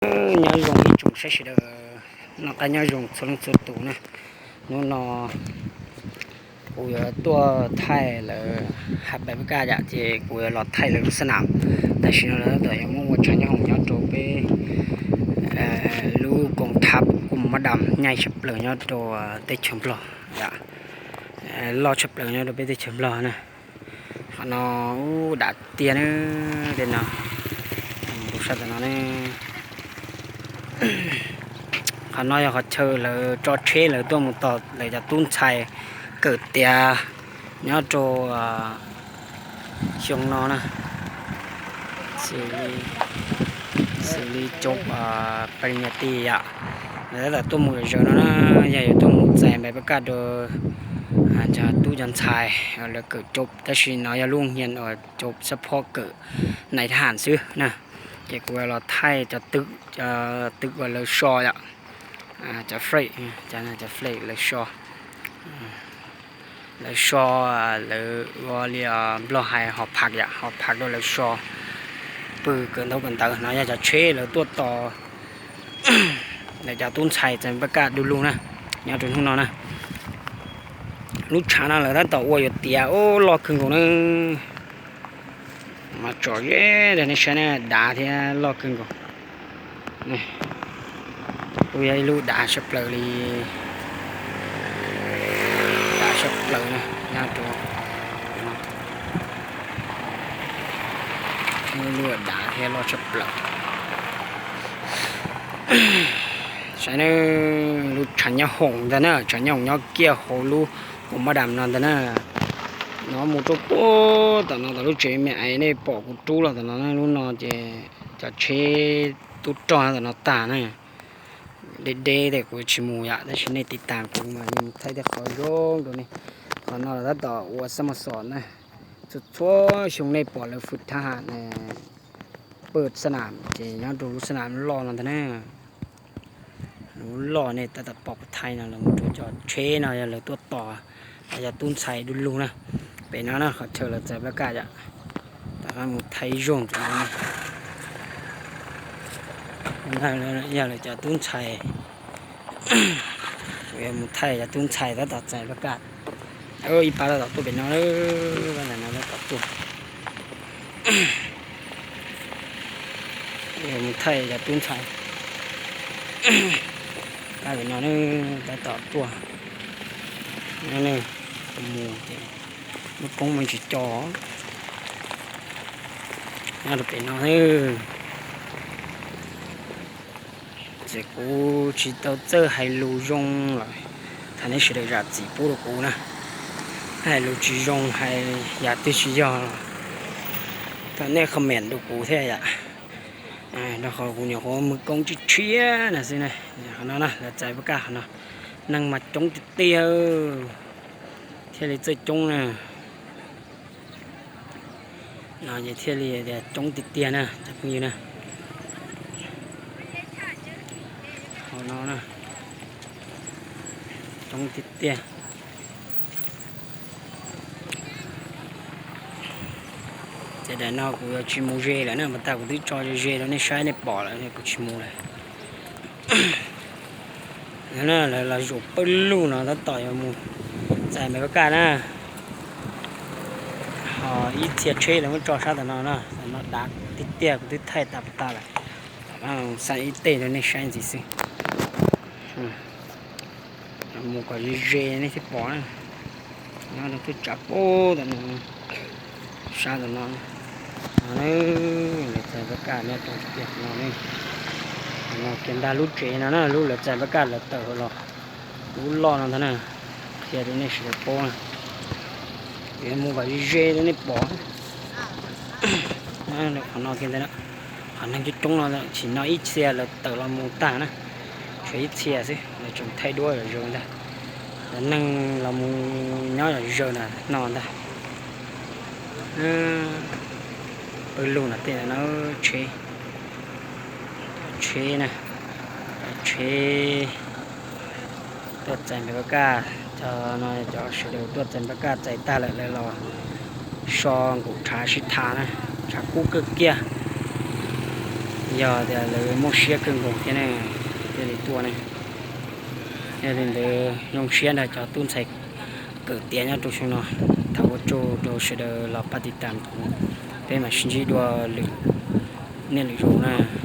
Nyob zoo ib tsoom saib sawv daws, noj qab nyob zoo txhua leej txhua tus na. Hnub no kuv yuav tuaj thaij lawv hais pais pab kaj yam ces kuv yuav los thaij lawv lub xab nam. Tam sim no lawv tab tom yuav muab ua tshav nyob hoom nyob rau peb lub koom thab kuj mab dam nyaij tshaj plaws nyob rau teb chaws Nplog, loj tshaj plaws nyob rau peb teb chaws Nplog na. Qhov no ub dav tiag na, li no, tus sab tom no ne. Qhov no yog qhov chaw lawv tso tsheb lawv tuaj mus tos lawv cov tub ntxhais kawm tiav nyob rau xyoo no na, xws li cov palias nyas tis yom, lawv tab tom tuaj mus zom zaws no na, yog yuav tuaj mus txais pais pab kaj rau cov tub cov ntxhais lawv kawm cov, tab sis no yog lub nyiaj uas cov xab phob kawm nais thab ham xwb na. Ces kuv los thaij cov twm, twm uas lawv so yom, cov flake, cov flake lawv so, lawv so, lawv ua li Nplog hais hos pham yom, hos pham rau lawv so pw kawm ntaub kawm ntawv. No yog cov tsheb lawv tuaj tos lawv cov tub ntxhais txais pab kaj du lug na, nyob rau hnub no na. Lub tshav no lawv tab tom ua yuav tiav, ub loj kawg nkaus na. Mas tsom zeb rau nej saib na, dav thiab loj kawg nkaus. Kuj yog ib lub dav tshaj plaws li, dav tshaj plaws na, nyob rau ib lub dav thiab loj tshaj plaws. Saib na, lub tshav nyob hoom ntag na, tshav nyob hoom nyob kiag hauv lub koom mab dam no ntag na. No mus rau puag tom no tom lub tsev me ais nej pom kuv rub los tom no na, lub no ces cov tsheb tub rog tom no tag na. Deb deb tes kuv tsis mus yom, tab sis nej tiv tas kuv mas yuav mus thaij tej qhov zoo rau nej. Qhov no los tab tom ua xab mos xos na, txhua txhua xyoo nej pom lawv fwm thab ham pw xab nam ces nyob rau lub xab nam loj no ntag na. Lub loj nej tab tom pom kuv thaij no los mus rau cov tsheb no yog lawv tuaj tos, yog tub ntxhais du lug na. Pem no na qhov chaw lawv txais pab kaj yom, tom qab mus thaij ib zaug rau yog lawv cov tub ntxhais, kuv yuav mus thaij cov tub ntxhais tab tom txais pab kaj. Ib pab tab tom tuaj pem no, pab ntawm no tab tom tuaj. Mus thaij cov tub ntxhais, pab pem no tab tom tuaj. Mus ces lub koob mas tsis co nyob rau pem no. Ces kuv tsis tau txawj hais lus zoo los thov nej sawv daws zam txim pub rau kuv na. Hais lus tsis zoo hais yam twg tsis yog thov nej comment rau kuv thiab yom. Rau qhov kuv nyuam qhuav mus koob tshiab tshiab na xwb na. Qhov no na lawv txais pab kaj qhov no, neeg mas coob tiag tiag, thiaj li txawj coob na. No ces thiaj li tias coob tiag tiag na cov phooj ywg na. Qhov no na, coob tiag tiag. Ces daim no kuv yuav tsis mus ze lawm na, mas tas kuv twb tso ze ze rau nej saib nej pom lawm kuv tsis mus lawm. Lawv los zuj pawg lug no tab tom yuav mus txais pab kaj na. Ho ib txhia tsheb lawv muab tso sab tom no na, tom no dav tiag tiag kuv twb thaij tas pas tas lawm. Tom no xa ib teg rau nej saib ntxiv xwb. Mus kom ze ze nej thiaj pom na. Nyob rau thwj tsav pub tom no, sab tom no. No lawv txais pab kaj nyob rau tiag no, no kiag ntag lub tsev no na, lub lawv txais pab kaj lawv tawm los, lub loj no ntag na. Qhia rau nej sawv daws paub na, yuav mus kom ze ze rau nej pom. Qhov no kiag ntag, qhov neeg coob coob no, chim no ib txhia lawv tawm los mus tag na, tshuav ib txhia xwb lawv tseem thaij duab zom zaws ntag. Lawv neeg los mus nyob zom zaws na no ntag. Pawg lug no tej no tsheb, tsheb na, tsheb tuaj txais pab kaj, cov no cov sawv daws tuaj txais pab kaj txais tag lawm lawv los so nkaum tshav sib tham na, tshav kub kawg kiag. Yog tias lawv muaj siab kawg nkaus thiab ne, thiaj li tuaj ne. Yog li ntawd zoo siab nrog cov tub ntxhais kawm tiav nyob rau xyoo no. Thov ua tsaug rau sawv daws los pab tiv tas kuv, peb mam sib ntsib dua lwm niaj lwm zaus na.